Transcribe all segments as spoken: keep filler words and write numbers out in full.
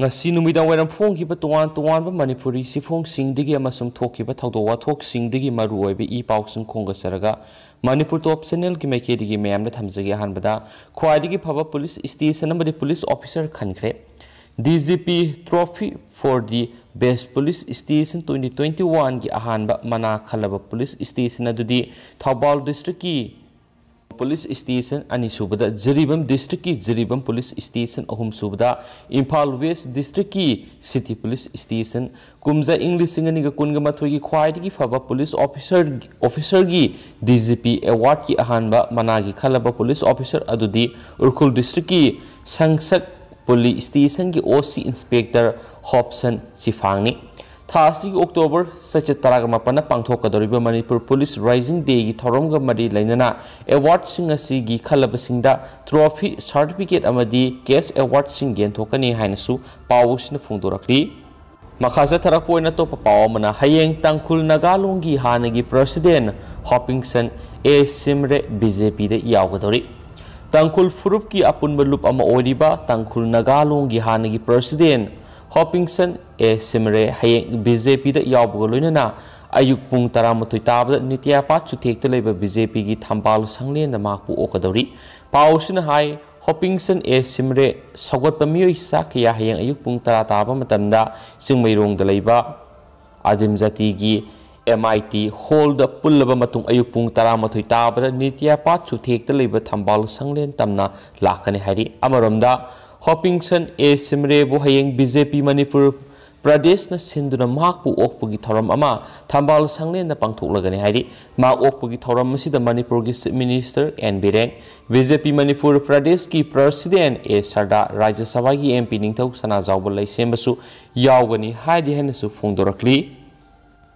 ꯉꯁꯤ ꯅꯨꯃꯤꯗꯥꯡ ꯋꯥꯏꯔꯝ ꯐꯣꯡꯈꯤꯕ ꯇꯣꯉꯥꯟ ꯇꯣꯉꯥꯟꯕ ꯃꯅꯤꯄꯨꯔꯤ ꯁꯤꯐꯣꯡꯁꯤꯡꯗꯒꯤ ꯑꯃꯁꯨꯡ ꯊꯣꯛꯈꯤꯕ ꯊꯧꯗꯣꯛ ꯋꯥꯊꯣꯛꯁꯤꯡꯗꯒꯤ ꯃꯔꯨꯑꯣꯏꯕ ꯏ ꯄꯥꯎꯁꯤꯡ ꯈꯣꯝꯒꯠꯆꯔꯒ ꯃꯅꯤꯄꯨꯔ ꯇꯣꯞ ꯆꯦꯅꯦꯜꯒꯤ ꯃꯥꯏꯀꯩꯗꯒꯤ ꯃꯌꯥꯝꯗ ꯊꯝꯖꯒꯦ꯫ ꯑꯍꯥꯟꯕꯗ ꯈ꯭ꯋꯥꯏꯗꯒꯤ ꯐꯕ ꯄꯨꯂꯤꯁ ꯁ꯭ꯇꯦꯁꯟ ꯑꯃꯗꯤ ꯄꯨꯂꯤꯁ ꯑꯣꯐꯤꯁꯔ ꯈꯟꯈ꯭ꯔꯦ꯫ D G P Trophy for the Best Police Station twenty twenty-one ꯒꯤ ꯑꯍꯥꯟꯕ ꯃꯅꯥ ꯈꯜꯂꯕ ꯄꯨꯂꯤꯁ ꯁ꯭ꯇꯦꯁꯟ ꯑꯗꯨꯗꯤ ꯊꯧꯕꯥꯜ ꯗꯤꯁꯇ꯭ꯔꯤꯛꯀꯤ ꯄꯨꯂꯤꯁ ꯁ꯭ꯇꯦꯁꯟ, ꯑꯅꯤꯁꯨꯕꯗ ꯖꯤꯔꯤꯕꯥꯝ ꯗꯤꯁꯇ꯭ꯔꯤꯛꯀꯤ ꯖꯤꯔꯤꯕꯥꯝ ꯄꯨꯂꯤꯁ ꯁ꯭ꯇꯦꯁꯟ, ꯑꯍꯨꯝꯁꯨꯕꯗ ꯏꯝꯐꯥꯜ ꯋꯦꯁ ꯗꯤꯁꯇ꯭ꯔꯤꯛꯀꯤ ꯁꯤꯇꯤ ꯄꯨꯂꯤꯁ ꯁ꯭ꯇꯦꯁꯟ, ꯀꯨꯝꯖꯥ ꯏꯪ ꯂꯤꯁꯤꯡ ꯑꯅꯤꯒ ꯀꯨꯟꯒ ꯃꯥꯊꯣꯏꯒꯤ ꯈ꯭ꯋꯥꯏꯗꯒꯤ ꯐꯕ ꯄꯨꯂꯤꯁ ꯑꯣꯐꯤꯁꯔ, ꯑꯣꯐꯤꯁꯔꯒꯤ D G P ꯑꯦꯋꯥꯔꯗꯀꯤ ꯑꯍꯥꯟꯕ ꯃꯅꯥꯒꯤ ꯈꯜꯂꯕ ꯄꯨꯂꯤꯁ ꯑꯣꯐꯤꯁꯔ ꯑꯗꯨꯗꯤ ꯎꯈ꯭ꯔꯨꯜ ꯗꯤꯁꯇ꯭ꯔꯤꯛꯀꯤ ꯁꯪꯁꯛ ꯄꯨꯂꯤꯁ ꯁ꯭ꯇꯦꯁꯟꯒꯤ O C ꯏꯟꯁꯄꯦꯛꯇꯔ ꯍꯣꯞꯁꯟ ꯆꯤꯐꯥꯡꯅꯤ꯫ ꯊꯥ ꯑꯁꯤꯒꯤ ꯑꯣꯛꯇꯣꯕꯔ ꯆꯩꯆꯠ ꯇꯔꯥꯒ ꯃꯥꯄꯟꯗ ꯄꯥꯡꯊꯣꯛꯀꯗꯧꯔꯤꯕ ꯃꯅꯤꯄꯨꯔ ꯄꯨꯂꯤꯁ ꯔꯥꯏꯖꯤꯡ ꯗꯦꯒꯤ ꯊꯧꯔꯝꯒ ꯃꯔꯤ ꯂꯩꯅꯅ ꯑꯦꯋꯥꯔꯗꯁꯤꯡ ꯑꯁꯤꯒꯤ ꯈꯜꯂꯕꯁꯤꯡꯗ ꯇ꯭ꯔꯣꯐꯤ, ꯁꯥꯔꯇꯤꯐꯤꯀꯦꯠ ꯑꯃꯗꯤ ꯀꯦꯁ ꯑꯦꯋꯥꯔꯗꯁꯤꯡ ꯌꯦꯟꯊꯣꯛꯀꯅꯤ ꯍꯥꯏꯅꯁꯨ ꯄꯥꯎ ꯑꯁꯤꯅ ꯐꯣꯡꯗꯣꯔꯛꯂꯤ꯫ ꯃꯈꯥ ꯆꯠꯊꯔꯛꯄ ꯑꯣꯏꯅ ꯑꯇꯣꯞꯄ ꯄꯥꯎ ꯑꯃꯅ, ꯍꯌꯦꯡ ꯇꯥꯡꯈꯨꯜ ꯅꯥꯒꯥ ꯂꯣꯟꯒꯤ ꯍꯥꯟꯅꯒꯤ ꯄ꯭ꯔꯁꯤꯗꯦꯟ ꯍꯣꯄꯤꯡꯁꯟ ꯑꯦ ꯁꯤꯝꯔꯦ B J Pꯗ ꯌꯥꯎꯒꯗꯧꯔꯤ꯫ ꯇꯥꯡꯈꯨꯜ ꯐꯨꯔꯨꯞꯀꯤ ꯑꯄꯨꯟꯕ ꯂꯨꯞ ꯑꯃ ꯑꯣꯏꯔꯤꯕ ꯇꯥꯡꯈꯨꯜ ꯅꯥꯒꯥ ꯂꯣꯟꯒꯤ ꯍꯥꯟꯅꯒꯤ ꯄ꯭ꯔꯁꯤꯗꯦꯟ ꯍꯣꯄꯤꯡꯁꯟ ꯑꯦ ꯁꯤꯝꯔꯦ ꯍꯌꯦꯡ B J Pꯗ ꯌꯥꯎꯕꯒ ꯂꯣꯏꯅꯅ ꯑꯌꯨꯛ ꯄꯨꯡ ꯇꯔꯥꯃꯥꯊꯣꯏ ꯇꯥꯕꯗ ꯅꯤꯇ꯭ꯌꯥꯄꯥꯠ ꯆꯨꯊꯦꯛꯇ ꯂꯩꯕ B J Pꯒꯤ ꯊꯝꯕꯥꯜ ꯁꯪꯂꯦꯟꯗ ꯃꯍꯥꯛꯄꯨ ꯑꯣꯛꯀꯗꯧꯔꯤ꯫ ꯄꯥꯎ ꯑꯁꯤꯅ ꯍꯥꯏ, ꯍꯣꯄꯤꯡꯁꯟ ꯑꯦ ꯁꯤꯝꯔꯦ ꯁꯧꯒꯠꯄ ꯃꯤꯑꯣꯏ ꯆꯥ ꯀꯌꯥ ꯍꯌꯦꯡ ꯑꯌꯨꯛ ꯄꯨꯡ ꯇꯔꯥ ꯇꯥꯕ ꯃꯇꯝꯗ ꯆꯤꯡꯃꯩꯔꯣꯡꯗ ꯂꯩꯕ ꯑꯗꯤꯝ ꯖꯥꯇꯤꯒꯤ M I T hallꯗ ꯄꯨꯜꯂꯕ ꯃꯇꯨꯡ ꯑꯌꯨꯛ ꯄꯨꯡ ꯇꯔꯥꯃꯥꯊꯣꯏ ꯇꯥꯕꯗ ꯅꯤꯇ꯭ꯌꯥꯄꯥꯠ ꯆꯨꯊꯦꯛꯇ ꯂꯩꯕ ꯊꯝꯕꯥꯜ ꯁꯪꯂꯦꯟ ꯇꯝꯅ ꯂꯥꯛꯀꯅꯤ ꯍꯥꯏꯔꯤ꯫ ꯑꯃꯔꯣꯝꯗ, ꯍꯣꯄꯤꯡꯁꯟ ꯑꯦ ꯁꯤꯝꯔꯦꯕꯨ ꯍꯌꯦꯡ B J P ꯃꯅꯤꯄꯨꯔ ꯄ꯭ꯔꯗꯦꯁꯅ ꯁꯤꯟꯗꯨꯅ ꯃꯍꯥꯛꯄꯨ ꯑꯣꯛꯄꯒꯤ ꯊꯧꯔꯝ ꯑꯃ ꯊꯝꯕꯥꯜ ꯁꯪꯂꯦꯟꯗ ꯄꯥꯡꯊꯣꯛꯂꯒꯅꯤ ꯍꯥꯏꯔꯤ꯫ ꯃꯍꯥꯛ ꯑꯣꯛꯄꯒꯤ ꯊꯧꯔꯝ ꯑꯁꯤꯗ ꯃꯅꯤꯄꯨꯔꯒꯤ Chief Minister N Biren, B J P Manipur ꯄ꯭ꯔꯗꯦꯁꯀꯤ ꯄ꯭ꯔꯁꯤꯗꯦꯟ ꯑꯦ ꯁꯔꯗꯥ, ꯔꯥꯖ꯭ꯌ ꯁꯚꯥꯒꯤ M P ꯅꯤꯡꯊꯧ ꯁꯅꯥꯖꯥꯎꯕ ꯂꯩꯁꯦꯝꯕꯁꯨ ꯌꯥꯎꯒꯅꯤ ꯍꯥꯏꯔꯤ ꯍꯥꯏꯅꯁꯨ ꯐꯣꯡꯗꯣꯔꯛꯂꯤ꯫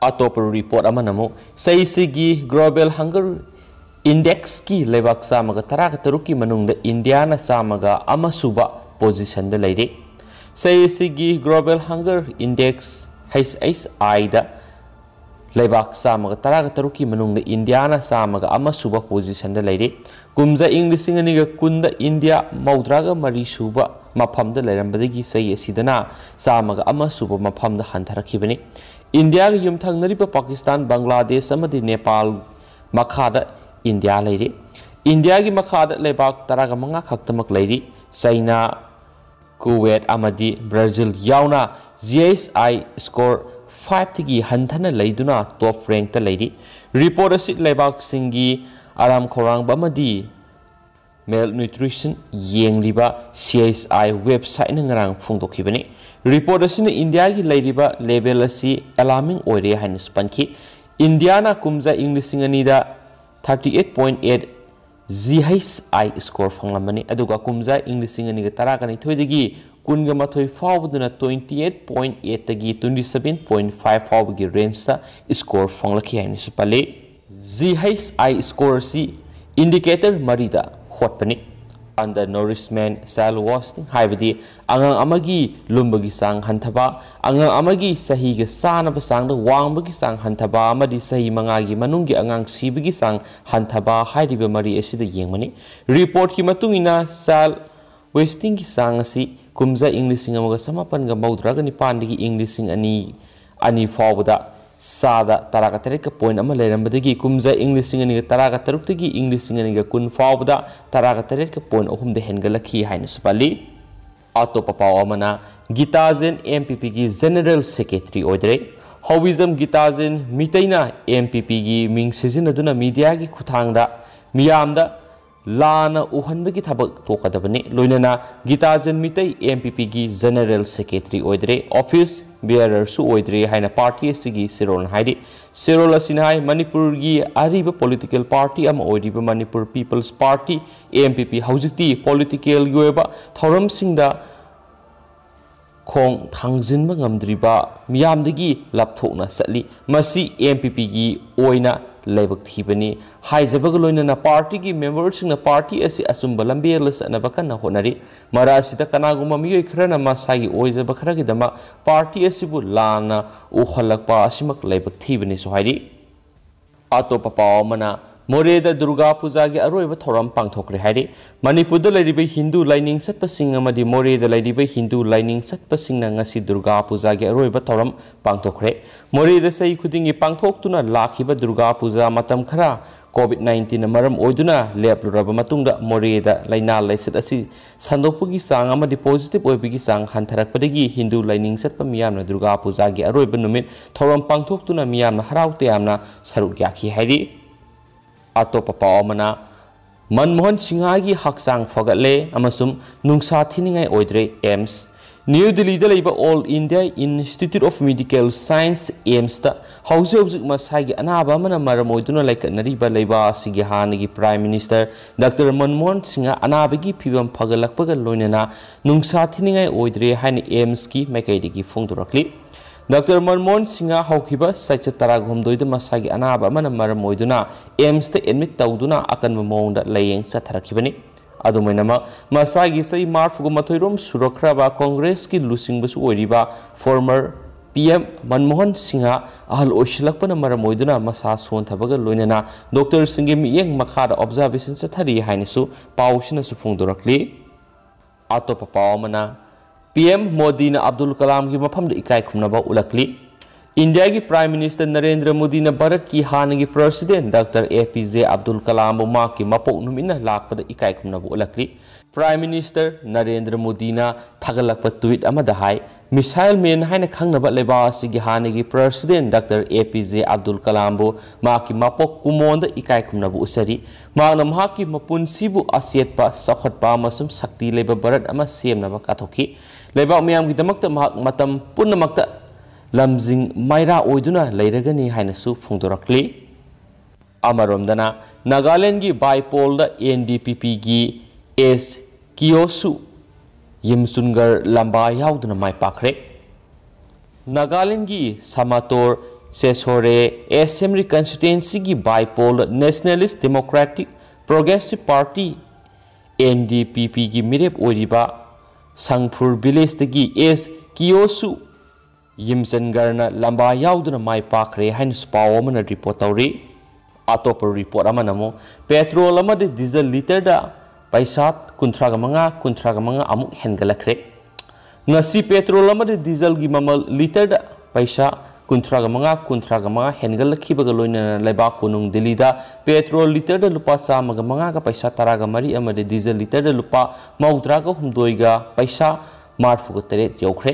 ꯑꯇꯣꯞꯄ ꯔꯤꯄꯣꯔꯠ ꯑꯃꯅ ꯑꯃꯨꯛ ꯆꯍꯤꯁꯤꯒꯤ Global Hunger Indexꯀꯤ ꯂꯩꯕꯥꯛ ꯆꯥꯝꯃꯒ ꯇꯔꯥꯒ ꯇꯔꯨꯛꯀꯤ ꯃꯅꯨꯡꯗ ꯏꯟꯗꯤꯌꯥꯅ ꯆꯥꯝꯃꯒ ꯑꯃꯁꯨꯕ positionꯗ ꯂꯩꯔꯤ꯫ ꯆꯍꯤꯁꯤꯒꯤ Global Hunger Index, H H Iꯗ ꯂꯩꯕꯥꯛ ꯆꯥꯝꯃꯒ ꯇꯔꯥꯒ ꯇꯔꯨꯛꯀꯤ ꯃꯅꯨꯡꯗ ꯏꯟꯗꯤꯌꯥꯅ ꯆꯥꯝꯃꯒ ꯑꯃꯁꯨꯕ positionꯗ ꯂꯩꯔꯤ꯫ ꯀꯨꯝꯖꯥ ꯏꯪ ꯂꯤꯁꯤꯡ ꯑꯅꯤꯒ ꯀꯨꯟꯗ ꯏꯟꯗꯤꯌꯥ ꯃꯧꯗ꯭ꯔꯥꯒ ꯃꯔꯤꯁꯨꯕ ꯃꯐꯝꯗ ꯂꯩꯔꯝꯕꯗꯒꯤ ꯆꯍꯤ ꯑꯁꯤꯗꯅ ꯆꯥꯝꯃꯒ ꯑꯃ ꯁꯨꯕ ꯃꯐꯝꯗ ꯍꯟꯊꯔꯛꯈꯤꯕꯅꯤ꯫ ꯏꯟꯗꯤꯌꯥꯒ ꯌꯨꯝꯊꯪꯅꯔꯤꯕ ꯄꯥꯀꯤꯁꯇꯥꯟ, ꯕꯪꯒ꯭ꯂꯥꯗꯦꯁ ꯑꯃꯗꯤ ꯅꯦꯄꯥꯜ ꯃꯈꯥꯗ ꯏꯟꯗꯤꯌꯥ ꯂꯩꯔꯤ꯫ ꯏꯟꯗꯤꯌꯥꯒꯤ ꯃꯈꯥꯗ ꯂꯩꯕꯥꯛ ꯇꯔꯥꯒ ꯃꯉꯥ ꯈꯛꯇꯃꯛ ꯂꯩꯔꯤ꯫ ꯆꯩꯅꯥ, ꯀꯨꯋꯦꯠ ꯑꯃꯗꯤ ꯕ꯭ꯔꯥꯖꯤꯜ ꯌꯥꯎꯅ G H I score five ꯇꯒꯤ ꯍꯟꯊꯅ ꯂꯩꯗꯨꯅ top rank ꯇ ꯂꯩꯔꯤ꯫ Report ꯑꯁꯤ ꯂꯩꯕꯥꯛꯁꯤꯡꯒꯤ ꯑꯔꯥꯝ ꯈꯧꯔꯥꯡꯕ ꯑꯃꯗꯤ malnutrition ꯌꯦꯡꯂꯤꯕ C H I website ꯅ ꯉꯔꯥꯡ ꯐꯣꯡꯗꯣꯛꯈꯤꯕꯅꯤ꯫ Report ꯑꯁꯤꯅ ꯏꯟꯗꯤꯌꯥꯒꯤ ꯂꯩꯔꯤꯕ level ꯑꯁꯤ alarming ꯑꯣꯏꯔꯦ ꯍꯥꯏꯅꯁꯨ ꯄꯟꯈꯤ꯫ ꯏꯟꯗꯤꯌꯥꯅ ꯀꯨꯝꯖꯥ ꯏꯪ ꯂꯤꯁꯤꯡ ꯑꯅꯤꯗ thirty eight point eight G H I score ꯐꯪꯂꯝꯕꯅꯤ, ꯑꯗꯨꯒ ꯀꯨꯝꯖꯥ ꯏꯪ ꯂꯤꯁꯤꯡ ꯑꯅꯤꯒ ꯇꯔꯥꯒ ꯅꯤꯊꯣꯏꯗꯒꯤ ꯀꯨꯟꯒ ꯃꯥꯊꯣꯏ ꯐꯥꯎꯕꯗꯨꯅ twenty eight point eight ꯇꯒꯤ twenty seven point five ꯐꯥꯎꯕꯒꯤ range ꯇ score ꯐꯪꯂꯛꯈꯤ ꯍꯥꯏꯅꯁꯨ ꯄꯜꯂꯤ꯫ G H I score ꯑꯁꯤ indicator ꯃꯔꯤꯗ ꯍꯣꯠꯄꯅꯤ꯫ Undernourishment, child wasting ꯍꯥꯏꯕꯗꯤ ꯑꯉꯥꯡ ꯑꯃꯒꯤ ꯂꯨꯝꯕꯒꯤ ꯆꯥꯡ ꯍꯟꯊꯕ, ꯑꯉꯥꯡ ꯑꯃꯒꯤ ꯆꯍꯤꯒ ꯆꯥꯟꯅꯕ ꯆꯥꯡꯗ ꯋꯥꯡꯕꯒꯤ ꯆꯥꯡ ꯍꯟꯊꯕ ꯑꯃꯗꯤ ꯆꯍꯤ ꯃꯉꯥꯒꯤ ꯃꯅꯨꯡꯒꯤ ꯑꯉꯥꯡ ꯁꯤꯕꯒꯤ ꯆꯥꯡ ꯍꯟꯊꯕ ꯍꯥꯏꯔꯤꯕ ꯃꯔꯤ ꯑꯁꯤꯗ ꯌꯦꯡꯕꯅꯤ꯫ Report ꯀꯤ ꯃꯇꯨꯡ ꯏꯟꯅ child wasting ꯒꯤ ꯆꯥꯡ ꯑꯁꯤ ꯀꯨꯝꯖꯥ ꯏꯪ ꯂꯤꯁꯤꯡ ꯑꯃꯒ ꯆꯃꯥꯄꯟꯒ ꯃꯧꯗ꯭ꯔꯥꯒ ꯅꯤꯄꯥꯟꯗꯒꯤ ꯏꯪ ꯂꯤꯁꯤꯡ ꯑꯅꯤ ꯑꯅꯤ ꯐꯥꯎꯕꯗ ꯆꯥꯗ ꯇꯔꯥꯒ ꯇꯔꯦꯠꯀ point ꯑꯃ ꯂꯩꯔꯝꯕꯗꯒꯤ ꯀꯨꯝꯖꯥ ꯏꯪ ꯂꯤꯁꯤꯡ ꯑꯅꯤꯒ ꯇꯔꯥꯒ ꯇꯔꯨꯛꯇꯒꯤ ꯏꯪ ꯂꯤꯁꯤꯡ ꯑꯅꯤꯒ ꯀꯨꯟ ꯐꯥꯎꯕꯗ ꯇꯔꯥꯒ ꯇꯔꯦꯠꯀ point ꯑꯍꯨꯝꯗ ꯍꯦꯟꯒꯠꯂꯛꯈꯤ ꯍꯥꯏꯅꯁꯨ ꯄꯜꯂꯤ꯫ ꯑꯇꯣꯞꯄ ꯄꯥꯎ ꯑꯃꯅ, ꯒꯤꯇꯥꯖꯦꯟ M P P ꯒꯤ General Secretary ꯑꯣꯏꯗ꯭ꯔꯦ꯫ ꯍꯧꯕꯤꯖꯝ ꯒꯤꯇꯥꯖꯦꯟ ꯃꯤꯇꯩꯅ M P P ꯒꯤ ꯃꯤꯡ ꯁꯤꯖꯤꯟꯅꯗꯨꯅ media ꯒꯤ ꯈꯨꯠꯊꯥꯡꯗ ꯃꯤꯌꯥꯝꯗ ꯂꯥꯟꯅ ꯎꯍꯟꯕꯒꯤ ꯊꯕꯛ ꯇꯣꯛꯀꯗꯕꯅꯤ꯫ ꯂꯣꯏꯅꯅ ꯒꯤꯇꯥꯖꯦꯟ ꯃꯤꯇꯩ M P P ꯒꯤ General Secretary ꯑꯣꯏꯗ꯭ꯔꯦ, office bearer ꯁꯨ ꯑꯣꯏꯗ꯭ꯔꯦ ꯍꯥꯏꯅ party ꯑꯁꯤꯒꯤ ꯆꯦꯔꯣꯜꯅ ꯍꯥꯏꯔꯤ꯫ ꯆꯦꯔꯣꯜ ꯑꯁꯤꯅ ꯍꯥꯏ, ꯃꯅꯤꯄꯨꯔꯒꯤ ꯑꯔꯤꯕ political party ꯑꯃ ꯑꯣꯏꯔꯤꯕ Manipur People's Party, M P P, ꯍꯧꯖꯤꯛꯇꯤ political ꯒꯤ ꯑꯣꯏꯕ ꯊꯧꯔꯝꯁꯤꯡꯗ ꯈꯣꯡ ꯊꯥꯡꯖꯤꯟꯕ ꯉꯝꯗ꯭ꯔꯤꯕ ꯃꯤꯌꯥꯝꯗꯒꯤ ꯂꯥꯞꯊꯣꯛꯅ ꯆꯠꯂꯤ꯫ ꯃꯁꯤ M P P ꯒꯤ ꯑꯣꯏꯅ ꯂꯥꯏꯕꯛ ꯊꯤꯕꯅꯤ꯫ ꯍꯥꯏꯖꯕꯒ ꯂꯣꯏꯅꯅ party ꯒꯤ member ꯁꯤꯡꯅ party ꯑꯁꯤ ꯑꯆꯨꯝꯕ ꯂꯝꯕꯦꯜꯗ ꯆꯠꯅꯕ ꯀꯟꯅ ꯍꯣꯠꯅꯔꯤ꯫ ꯃꯔꯛ ꯑꯁꯤꯗ ꯀꯅꯥꯒꯨꯝꯕ ꯃꯤꯑꯣꯏ ꯈꯔꯅ ꯃꯁꯥꯒꯤ ꯑꯣꯏꯖꯕ ꯈꯔꯒꯤꯗꯃꯛ party ꯑꯁꯤꯕꯨ ꯂꯥꯟꯅ ꯎꯍꯜꯂꯛꯄ ꯑꯁꯤꯃꯛ ꯂꯥꯏꯕꯛ ꯊꯤꯕꯅꯤꯁꯨ ꯍꯥꯏꯔꯤ꯫ ꯑꯇꯣꯞꯄ ꯄꯥꯎ ꯑꯃꯅ, ꯃꯣꯔꯦꯗ ꯗꯨꯔꯒꯥ ꯄꯨꯖꯥꯒꯤ ꯑꯔꯣꯏꯕ ꯊꯧꯔꯝ ꯄꯥꯡꯊꯣꯛꯈ꯭ꯔꯦ ꯍꯥꯏꯔꯤ꯫ ꯃꯅꯤꯄꯨꯔꯗ ꯂꯩꯔꯤꯕ ꯍꯤꯟꯗꯨ ꯂꯥꯏꯅꯤꯡ ꯆꯠꯄꯁꯤꯡ ꯑꯃꯗꯤ ꯃꯣꯔꯦꯗ ꯂꯩꯔꯤꯕ ꯍꯤꯟꯗꯨ ꯂꯥꯏꯅꯤꯡ ꯆꯠꯄꯁꯤꯡꯅ ꯉꯁꯤ ꯗꯨꯔꯒꯥ ꯄꯨꯖꯥꯒꯤ ꯑꯔꯣꯏꯕ ꯊꯧꯔꯝ ꯄꯥꯡꯊꯣꯛꯈ꯭ꯔꯦ꯫ ꯃꯣꯔꯦꯗ ꯆꯍꯤ ꯈꯨꯗꯤꯡꯒꯤ ꯄꯥꯡꯊꯣꯛꯇꯨꯅ ꯂꯥꯛꯈꯤꯕ ꯗꯨꯔꯒꯥ ꯄꯨꯖꯥ ꯃꯇꯝ ꯈꯔ COVID nineteen ꯃꯔꯝ ꯑꯣꯏꯗꯨꯅ ꯂꯦꯞꯂꯨꯔꯕ ꯃꯇꯨꯡꯗ ꯃꯣꯔꯦꯗ ꯂꯥꯏꯅꯥ ꯂꯥꯏꯆꯠ ꯑꯁꯤ ꯁꯟꯗꯣꯛꯄꯒꯤ ꯆꯥꯡ ꯑꯃꯗꯤ positive ꯑꯣꯏꯕꯒꯤ ꯆꯥꯡ ꯍꯟꯊꯔꯛꯄꯗꯒꯤ ꯍꯤꯟꯗꯨ ꯂꯥꯏꯅꯤꯡ ꯆꯠꯄ ꯃꯤꯌꯥꯝꯅ ꯗꯨꯔꯒꯥ ꯄꯨꯖꯥꯒꯤ ꯑꯔꯣꯏꯕ ꯅꯨꯃꯤꯠ ꯊꯧꯔꯝ ꯄꯥꯡꯊꯣꯛꯇꯨꯅ ꯃꯤꯌꯥꯝꯅ ꯍꯔꯥꯎ ꯇꯌꯥꯝꯅ ꯁꯔꯨꯛ ꯌꯥꯈꯤ ꯍꯥꯏꯔꯤ꯫ ꯑꯇꯣꯞꯄ ꯄꯥꯎ ꯑꯃꯅ, ꯃꯟꯃꯣꯍꯟ ꯁꯤꯡꯍꯒꯤ ꯍꯛꯆꯥꯡ ꯐꯒꯠꯂꯦ ꯑꯃꯁꯨꯡ ꯅꯨꯡꯁꯥ ꯊꯤꯅꯤꯡꯉꯥꯏ ꯑꯣꯏꯗ꯭ꯔꯦ꯫ ꯑꯦꯝꯁ꯫ ꯅ꯭ꯌꯨ ꯗꯤꯜꯂꯤꯗ ꯂꯩꯕ All India Institute of Medical Science, ꯑꯦꯝꯁꯇ ꯍꯧꯖꯤꯛ ꯍꯧꯖꯤꯛ ꯃꯁꯥꯒꯤ ꯑꯅꯥꯕ ꯑꯃꯅ ꯃꯔꯝ ꯑꯣꯏꯗꯨꯅ ꯂꯩꯀꯠꯅꯔꯤꯕ ꯂꯩꯕꯥꯛ ꯑꯁꯤꯒꯤ ꯍꯥꯟꯅꯒꯤ Prime Minister Doctor Manmohan Singh ꯑꯅꯥꯕꯒꯤ ꯐꯤꯕꯝ ꯐꯒꯠꯂꯛꯄꯒ ꯂꯣꯏꯅꯅ ꯅꯨꯡꯁꯥ ꯊꯤꯅꯤꯡꯉꯥꯏ ꯑꯣꯏꯗ꯭ꯔꯦ ꯍꯥꯏꯅ ꯑꯦꯝꯁꯀꯤ ꯃꯥꯏꯀꯩꯗꯒꯤ ꯐꯣꯡꯗꯣꯔꯛꯂꯤ꯫ ꯗꯣꯛꯇꯔ ꯃꯟꯃꯣꯍꯟ ꯁꯤꯡꯍ ꯍꯧꯈꯤꯕ ꯆꯩꯆꯠ ꯇꯔꯥꯍꯨꯝꯗꯣꯏꯗ ꯃꯁꯥꯒꯤ ꯑꯅꯥꯕ ꯑꯃꯅ ꯃꯔꯝ ꯑꯣꯏꯗꯨꯅ ꯑꯦꯝꯁꯇ admit ꯇꯧꯗꯨꯅ ꯑꯀꯟꯕ ꯃꯑꯣꯡꯗ ꯂꯥꯌꯦꯡ ꯆꯠꯊꯔꯛꯈꯤꯕꯅꯤ꯫ ꯑꯗꯨꯝ ꯑꯣꯏꯅꯃꯛ, ꯃꯁꯥꯒꯤ ꯆꯍꯤ ꯃꯔꯤꯐꯨꯒ ꯃꯥꯊꯣꯏ ꯔꯣꯝ ꯁꯨꯔꯛꯈ꯭ꯔꯕ ꯀꯣꯡꯒ꯭ꯔꯦꯁꯀꯤ ꯂꯨꯆꯤꯡꯕꯁꯨ ꯑꯣꯏꯔꯤꯕ former PM ꯃꯟꯃꯣꯍꯟ ꯁꯤꯡꯍ ꯑꯍꯜ ꯑꯣꯏꯁꯤꯜꯂꯛꯄꯅ ꯃꯔꯝ ꯑꯣꯏꯗꯨꯅ ꯃꯁꯥ ꯁꯣꯟꯊꯕꯒ ꯂꯣꯏꯅꯅ ꯗꯣꯛꯇꯔꯁꯤꯡꯒꯤ ꯃꯤꯠꯌꯦꯡ ꯃꯈꯥꯗ observation ꯆꯠꯊꯔꯤ ꯍꯥꯏꯅꯁꯨ ꯄꯥꯎꯁꯤꯅꯁꯨ ꯐꯣꯡꯗꯣꯔꯛꯂꯤ꯫ ꯑꯇꯣꯞꯄ ꯄꯥꯎ ꯑꯃꯅ, PM ꯃꯣꯗꯤꯅ ꯑꯕꯗꯨꯜ ꯀꯂꯥꯝꯒꯤ ꯃꯐꯝꯗ ꯏꯀꯥꯏ ꯈꯨꯝꯅꯕ ꯎꯠꯂꯛꯂꯤ꯫ ꯏꯟꯗꯤꯌꯥꯒꯤ Prime Minister ꯅꯔꯦꯟꯗ꯭ꯔ ꯃꯣꯗꯤꯅ ꯚꯥꯔꯠꯀꯤ ꯍꯥꯟꯅꯒꯤ President Doctor APJ ꯑꯕꯗꯨꯜ ꯀꯂꯥꯝꯕꯨ ꯃꯍꯥꯛꯀꯤ ꯃꯄꯣꯛ ꯅꯨꯃꯤꯠꯅ ꯂꯥꯛꯄꯗ ꯏꯀꯥꯏ ꯈꯨꯝꯅꯕ ꯎꯠꯂꯛꯂꯤ꯫ Prime Minister ꯅꯔꯦꯟꯗ꯭ꯔ ꯃꯣꯗꯤꯅ ꯊꯥꯒꯠꯂꯛꯄ tweet ꯑꯃꯗ ꯍꯥꯏ, Missile Man ꯍꯥꯏꯅ ꯈꯪꯅꯕ ꯂꯩꯕꯥꯛ ꯑꯁꯤꯒꯤ ꯍꯥꯟꯅꯒꯤ President Doctor APJ ꯑꯕꯗꯨꯜ ꯀꯂꯥꯝꯕꯨ ꯃꯍꯥꯛꯀꯤ ꯃꯄꯣꯛ ꯀꯨꯝꯑꯣꯟꯗ ꯏꯀꯥꯏ ꯈꯨꯝꯅꯕ ꯎꯠꯆꯔꯤ꯫ ꯃꯍꯥꯛꯅ ꯃꯍꯥꯛꯀꯤ ꯃꯄꯨꯟꯁꯤꯕꯨ ꯑꯆꯦꯠꯄ, ꯆꯥꯎꯈꯠꯄ ꯑꯃꯁꯨꯡ ꯁꯛꯇꯤ ꯂꯩꯕ ꯚꯥꯔꯠ ꯑꯃ ꯁꯦꯝꯅꯕ ꯀꯠꯊꯣꯛꯈꯤ꯫ ꯂꯩꯕꯥꯛ ꯃꯤꯌꯥꯝꯒꯤꯗꯃꯛꯇ ꯃꯍꯥꯛ ꯃꯇꯝ ꯄꯨꯝꯅꯃꯛꯇ ꯂꯝꯖꯤꯡ ꯃꯥꯏꯔꯥ ꯑꯣꯏꯗꯨꯅ ꯂꯩꯔꯒꯅꯤ ꯍꯥꯏꯅꯁꯨ ꯐꯣꯡꯗꯣꯔꯛꯂꯤ꯫ ꯑꯃꯔꯣꯝꯗꯅ, ꯅꯥꯒꯥꯂꯦꯟꯗꯒꯤ ꯕꯥꯏꯄꯣꯜꯗ NDPPꯒꯤ ꯑꯦꯁ ꯀꯤꯌꯣꯁꯨ ꯌꯤꯝꯆꯨꯟꯒꯔ ꯂꯝꯕꯥ ꯌꯥꯎꯗꯨꯅ ꯃꯥꯏ ꯄꯥꯛꯈ꯭ꯔꯦ꯫ ꯅꯥꯒꯥꯂꯦꯟꯗꯒꯤ ꯁꯃꯥꯇꯣꯔ ꯁꯦꯁꯣꯔꯦ Assembly Constituencyꯒꯤ ꯕꯥꯏꯄꯣꯜꯗ Nationalist Democratic Progressive Party, NDPPꯒꯤ ꯃꯤꯔꯦꯞ ꯑꯣꯏꯔꯤꯕ ꯁꯪꯐꯨꯔ ꯚꯤꯂꯦꯖꯇꯒꯤ ꯑꯦꯁ ꯀꯤꯌꯣꯁꯨ ꯌꯤꯝꯆꯟꯒꯔꯅ ꯂꯝꯕꯥ ꯌꯥꯎꯗꯨꯅ ꯃꯥꯏ ꯄꯥꯛꯈ꯭ꯔꯦ ꯍꯥꯏꯅꯁꯨ ꯄꯥꯎ ꯑꯃꯅ ꯔꯤꯄꯣꯔꯠ ꯇꯧꯔꯤ꯫ ꯑꯇꯣꯞꯄ ꯔꯤꯄꯣꯔꯠ ꯑꯃꯅ ꯑꯃꯨꯛ ꯄꯦꯇ꯭ꯔꯣꯜ ꯑꯃꯗꯤ ꯗꯤꯖꯜ ꯂꯤꯇꯔꯗ ꯄꯩꯁꯥ ꯀꯨꯟꯊ꯭ꯔꯥꯒ ꯃꯉꯥ, ꯀꯨꯟꯊ꯭ꯔꯥꯒ ꯃꯉꯥ ꯑꯃꯨꯛ ꯍꯦꯟꯒꯠꯂꯛꯈ꯭ꯔꯦ꯫ ꯉꯁꯤ ꯄꯦꯇ꯭ꯔꯣꯜ ꯑꯃꯗꯤ ꯗꯤꯖꯜꯒꯤ ꯃꯃꯜ ꯂꯤꯇꯔꯗ ꯄꯩꯁꯥ ꯀꯨꯟꯊ꯭ꯔꯥꯒ ꯃꯉꯥ, ꯀꯨꯟꯊ꯭ꯔꯥꯒ ꯃꯉꯥ ꯍꯦꯟꯒꯠꯂꯛꯈꯤꯕꯒ ꯂꯣꯏꯅꯅ ꯂꯩꯕꯥꯛ ꯀꯣꯅꯨꯡ ꯗꯤꯜꯂꯤꯗ ꯄꯦꯇ꯭ꯔꯣꯜ ꯂꯤꯇꯔꯗ ꯂꯨꯄꯥ ꯆꯥꯝꯃꯒ ꯃꯉꯥꯒ ꯄꯩꯁꯥ ꯇꯔꯥꯒ ꯃꯔꯤ ꯑꯃꯗꯤ ꯗꯤꯖꯜ ꯂꯤꯇꯔꯗ ꯂꯨꯄꯥ ꯃꯧꯗ꯭ꯔꯥꯒ ꯍꯨꯝꯗꯣꯏꯒ ꯄꯩꯁꯥ ꯃꯔꯐꯨꯒ ꯇꯔꯦꯠ ꯌꯧꯈ꯭ꯔꯦ꯫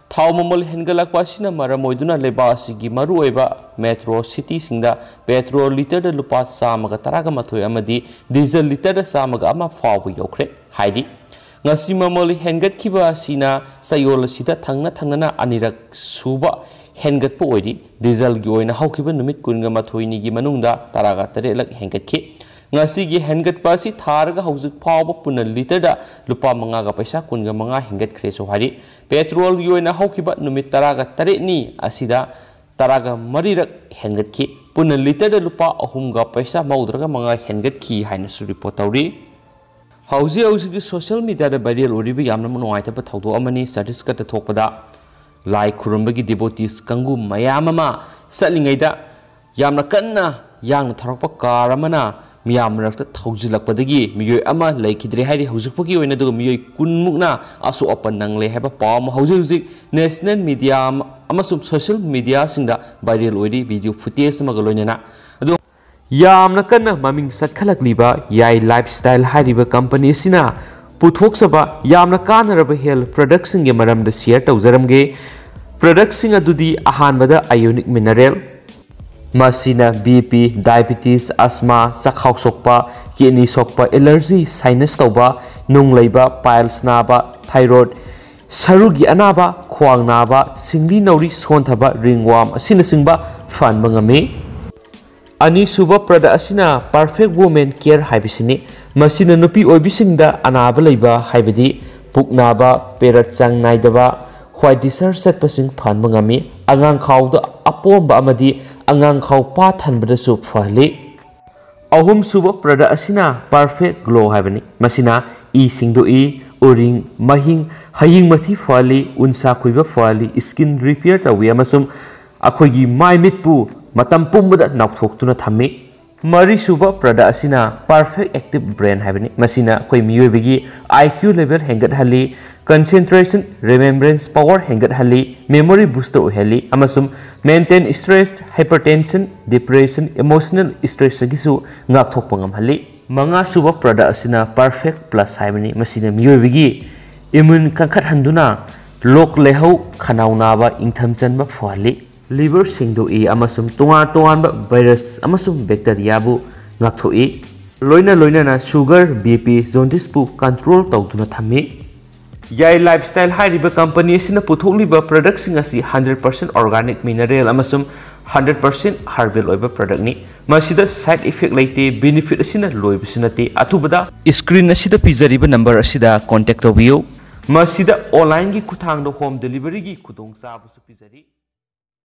ꯊꯥꯎ ꯃꯃꯜ ꯍꯦꯟꯒꯠꯂꯛꯄ ꯑꯁꯤꯅ ꯃꯔꯝ ꯑꯣꯏꯗꯨꯅ ꯂꯩꯕꯥꯛ ꯑꯁꯤꯒꯤ ꯃꯔꯨꯑꯣꯏꯕ ꯃꯦꯇ꯭ꯔꯣ ꯁꯤꯇꯤꯁꯤꯡꯗ ꯄꯦꯇ꯭ꯔꯣꯜ ꯂꯤꯇꯔꯗ ꯂꯨꯄꯥ ꯆꯥꯝꯃꯒ ꯇꯔꯥꯒ ꯃꯥꯊꯣꯏ ꯑꯃꯗꯤ ꯗꯤꯖꯜ ꯂꯤꯇꯔꯗ ꯆꯥꯝꯃꯒ ꯑꯃ ꯐꯥꯎꯕ ꯌꯧꯈ꯭ꯔꯦ꯫ ꯍꯥꯏꯗꯤ, ꯉꯁꯤ ꯃꯃꯜ ꯍꯦꯟꯒꯠꯈꯤꯕ ꯑꯁꯤꯅ ꯆꯌꯣꯜ ꯑꯁꯤꯗ ꯊꯪꯅ ꯊꯪꯅꯅ ꯑꯅꯤꯔꯛ ꯁꯨꯕ ꯍꯦꯟꯒꯠꯄ ꯑꯣꯏꯔꯤ꯫ ꯗꯤꯖꯜꯒꯤ ꯑꯣꯏꯅ ꯍꯧꯈꯤꯕ ꯅꯨꯃꯤꯠ ꯀꯨꯟꯒ ꯃꯥꯊꯣꯏꯅꯤꯒꯤ ꯃꯅꯨꯡꯗ ꯇꯔꯥꯒ ꯇꯔꯦꯠꯂꯛ ꯍꯦꯟꯒꯠꯈꯤ꯫ ꯉꯁꯤꯒꯤ ꯍꯦꯟꯒꯠꯄ ꯑꯁꯤ ꯊꯥꯔꯒ ꯍꯧꯖꯤꯛ ꯐꯥꯎꯕ ꯄꯨꯟꯅ ꯂꯤꯇꯔꯗ ꯂꯨꯄꯥ ꯃꯉꯥꯒ ꯄꯩꯁꯥ ꯀꯨꯟꯒ ꯃꯉꯥ ꯍꯦꯟꯒꯠꯈ꯭ꯔꯦꯁꯨ ꯍꯥꯏꯔꯤ꯫ ꯄꯦꯇ꯭ꯔꯣꯜꯒꯤ ꯑꯣꯏꯅ ꯍꯧꯈꯤꯕ ꯅꯨꯃꯤꯠ ꯇꯔꯥꯒ ꯇꯔꯦꯠꯅꯤ ꯑꯁꯤꯗ ꯇꯔꯥꯒ ꯃꯔꯤꯔꯛ ꯍꯦꯟꯒꯠꯈꯤ꯫ ꯄꯨꯟꯅ ꯂꯤꯇꯔꯗ ꯂꯨꯄꯥ ꯑꯍꯨꯝꯒ ꯄꯩꯁꯥ ꯃꯧꯗ꯭ꯔꯥꯒ ꯃꯉꯥ ꯍꯦꯟꯒꯠꯈꯤ ꯍꯥꯏꯅꯁꯨ ꯔꯤꯄꯣꯔꯠ ꯇꯧꯔꯤ꯫ ꯍꯧꯖꯤꯛ ꯍꯧꯖꯤꯛꯀꯤ ꯁꯣꯁꯤꯌꯦꯜ ꯃꯤꯗꯤꯌꯥꯗ ꯚꯥꯏꯔꯦꯜ ꯑꯣꯏꯔꯤꯕ ꯌꯥꯝꯅ ꯅꯨꯡꯉꯥꯏꯇꯕ ꯊꯧꯗꯣꯛ ꯑꯃꯅꯤ꯫ ꯆꯇꯤꯁꯒꯔꯗ ꯊꯣꯛꯄꯗ ꯂꯥꯏ ꯈꯨꯔꯨꯝꯕꯒꯤ ꯗꯤꯚꯣꯇꯤꯁ ꯀꯥꯡꯕꯨ ꯃꯌꯥꯝ ꯑꯃ ꯆꯠꯂꯤꯉꯩꯗ ꯌꯥꯝꯅ ꯀꯟꯅ ꯌꯥꯡꯅ ꯊꯧꯔꯛꯄ ꯀꯥꯔ ꯑꯃꯅ ꯃꯤꯌꯥꯝ ꯃꯔꯛꯇ ꯊꯧꯖꯤꯜꯂꯛꯄꯗꯒꯤ ꯃꯤꯑꯣꯏ ꯑꯃ ꯂꯩꯈꯤꯗ꯭ꯔꯦ ꯍꯥꯏꯔꯤ꯫ ꯍꯧꯖꯤꯛ ꯐꯥꯎꯒꯤ ꯑꯣꯏꯅ ꯑꯗꯨꯒ ꯃꯤꯑꯣꯏ ꯀꯨꯟꯃꯨꯛꯅ ꯑꯁꯣꯛ ꯑꯄꯟ ꯅꯪꯂꯦ ꯍꯥꯏꯕ ꯄꯥꯎ ꯑꯃ ꯍꯧꯖꯤꯛ ꯍꯧꯖꯤꯛ ꯅꯦꯁꯅꯦꯜ ꯃꯤꯗꯤꯌꯥ ꯑꯃꯁꯨꯡ ꯁꯣꯁꯤꯌꯦꯜ ꯃꯤꯗꯤꯌꯥꯁꯤꯡꯗ ꯚꯥꯏꯔꯦꯜ ꯑꯣꯏꯔꯤ, ꯚꯤꯗꯤꯑꯣ ꯐꯨꯇꯦꯖ ꯑꯃꯒ ꯂꯣꯏꯅꯅ꯫ ꯑꯗꯣ ꯌꯥꯝꯅ ꯀꯟꯅ ꯃꯃꯤꯡ ꯆꯠꯈꯠꯂꯛꯂꯤꯕ ꯌꯥꯏ ꯂꯥꯏꯐ ꯁ꯭ꯇꯥꯏꯜ ꯍꯥꯏꯔꯤꯕ ꯀꯝꯄꯅꯤ ꯑꯁꯤꯅ ꯄꯨꯊꯣꯛꯆꯕ ꯌꯥꯝꯅ ꯀꯥꯟꯅꯔꯕ ꯍꯦꯜꯊ ꯄ꯭ꯔꯗꯛꯁꯤꯡꯒꯤ ꯃꯔꯝꯗ ꯁꯤꯌꯔ ꯇꯧꯖꯔꯝꯒꯦ꯫ ꯄ꯭ꯔꯗꯛꯁꯤꯡ ꯑꯗꯨꯗꯤ ꯑꯍꯥꯟꯕꯗ ꯑꯥꯏꯑꯣꯅꯤꯛ ꯃꯤꯅꯔꯦꯜ, ꯃꯁꯤꯅ ꯕꯤ ꯄꯤ, ꯗꯥꯏꯕꯤꯇꯤꯁ, ꯑꯁꯃꯥ, ꯆꯈꯥꯎ ꯁꯣꯛꯄ, ꯀꯤꯗꯅꯤ ꯁꯣꯛꯄ, ꯑꯦꯂꯔꯖꯤ, ꯁꯥꯏꯅꯁ ꯇꯧꯕ, ꯅꯨꯡ ꯂꯩꯕ, ꯄꯥꯏꯜꯁ ꯅꯥꯕ, ꯊꯥꯏꯔꯣꯏꯗ, ꯁꯔꯨꯒꯤ ꯑꯅꯥꯕ, ꯈ꯭ꯋꯥꯡ ꯅꯥꯕ, ꯁꯤꯡꯂꯤ ꯅꯥꯎꯔꯤ ꯁꯣꯟꯊꯕ, ꯔꯤꯡꯋꯥꯝ ꯑꯁꯤꯅꯆꯤꯡꯕ ꯐꯍꯟꯕ ꯉꯝꯃꯤ꯫ ꯑꯅꯤꯁꯨꯕ ꯄ꯭ꯔꯗꯛ ꯑꯁꯤꯅ ꯄꯔꯐꯦꯛ ꯋꯨꯃꯦꯟ ꯀꯦꯌꯔ ꯍꯥꯏꯕꯁꯤꯅꯤ꯫ ꯃꯁꯤꯅ ꯅꯨꯄꯤ ꯑꯣꯏꯕꯤꯁꯤꯡꯗ ꯑꯅꯥꯕ ꯂꯩꯕ, ꯍꯥꯏꯕꯗꯤ ꯄꯨꯛ ꯅꯥꯕ, ꯄꯦꯔꯠ ꯆꯥꯡ ꯅꯥꯏꯗꯕ, ꯍ꯭ꯋꯥꯏꯠ ꯗꯤꯁꯆꯥꯔꯖ ꯆꯠꯄꯁꯤꯡ ꯐꯍꯟꯕ ꯉꯝꯃꯤ꯫ ꯑꯉꯥꯡ ꯈꯥꯎꯗ ꯑꯄꯣꯝꯕ ꯑꯃꯗꯤ ꯑꯉꯥꯡ ꯈꯥꯎ ꯄꯥ ꯊꯟꯕꯗꯁꯨ ꯐꯍꯜꯂꯤ꯫ ꯑꯍꯨꯝꯁꯨꯕ ꯄ꯭ꯔꯗꯛ ꯑꯁꯤꯅ ꯄꯔꯐꯦꯛ ꯒ꯭ꯂꯣ ꯍꯥꯏꯕꯅꯤ꯫ ꯃꯁꯤꯅ ꯏ ꯁꯤꯡꯗꯣꯛꯏ, ꯎꯔꯤꯡ, ꯃꯍꯤꯡ, ꯍꯌꯤꯡ ꯃꯊꯤ ꯐꯍꯜꯂꯤ, ꯎꯟꯁꯥ ꯈꯣꯏꯕ ꯐꯍꯜꯂꯤ, ꯁ꯭ꯀꯤꯟ ꯔꯤꯄꯤꯌꯔ ꯇꯧꯏ ꯑꯃꯁꯨꯡ ꯑꯩꯈꯣꯏꯒꯤ ꯃꯥꯏ ꯃꯤꯠꯄꯨ ꯃꯇꯝ ꯄꯨꯝꯕꯗ ꯅꯧꯊꯣꯛꯇꯨꯅ ꯊꯝꯃꯤ꯫ ꯃꯔꯤꯁꯨꯕ product ꯑꯁꯤꯅ Perfect Active Brain ꯍꯥꯏꯕꯅꯤ꯫ ꯃꯁꯤꯅ ꯑꯩꯈꯣꯏ ꯃꯤꯑꯣꯏꯕꯒꯤ I Q level ꯍꯦꯟꯒꯠꯍꯜꯂꯤ, concentration, remembrance power ꯍꯦꯟꯒꯠꯍꯜꯂꯤ, memory booster ꯑꯣꯏꯍꯜꯂꯤ ꯑꯃꯁꯨꯡ mental stress, hypertension, depression, emotional stressꯇꯒꯤꯁꯨ ꯉꯥꯛꯊꯣꯛꯄ ꯉꯝꯍꯜꯂꯤ꯫ ꯃꯉꯥꯁꯨꯕ product ꯑꯁꯤꯅ Perfect Plus ꯍꯥꯏꯕꯅꯤ꯫ ꯃꯁꯤꯅ ꯃꯤꯑꯣꯏꯕꯒꯤ immune ꯀꯟꯈꯠꯍꯟꯗꯨꯅ ꯂꯣꯛ ꯂꯥꯏꯍꯧ, ꯈꯅꯥꯎ ꯅꯥꯕ, ꯏꯪꯊꯝ ꯆꯟꯕ ꯐꯍꯜꯂꯤ꯫ Liver ꯁꯦꯡꯗꯣꯛꯏ ꯑꯃꯁꯨꯡ ꯇꯣꯉꯥꯟ ꯇꯣꯉꯥꯟꯕ virus ꯑꯃꯁꯨꯡ bacteriaꯕꯨ ꯉꯥꯛꯊꯣꯛꯏ꯫ ꯂꯣꯏꯅ ꯂꯣꯏꯅꯅ sugar, BP, jaundiceꯄꯨ control ꯇꯧꯗꯨꯅ ꯊꯝꯃꯤ꯫ ꯌꯥꯏ Lifestyle ꯍꯥꯏꯔꯤꯕ company ꯑꯁꯤꯅ ꯄꯨꯊꯣꯛꯂꯤꯕ productꯁꯤꯡ ꯑꯁꯤ hundred percent organic mineral ꯑꯃꯁꯨꯡ hundred percent herbal ꯑꯣꯏꯕ productꯅꯤ꯫ ꯃꯁꯤꯗ side effect ꯂꯩꯇꯦ, benefit ꯑꯁꯤꯅ ꯂꯣꯏꯕꯁꯨ ꯅꯠꯇꯦ꯫ ꯑꯊꯨꯕꯗ screen ꯑꯁꯤꯗ ꯄꯤꯖꯔꯤꯕ number ꯑꯁꯤꯗ contact ꯇꯧꯕꯤꯌꯨ꯫ ꯃꯁꯤꯗ onlineꯒꯤ ꯈꯨꯠꯊꯥꯡꯗ home deliveryꯒꯤ ꯈꯨꯗꯣꯡꯆꯥꯕꯁꯨ ꯄꯤꯖꯔꯤ꯫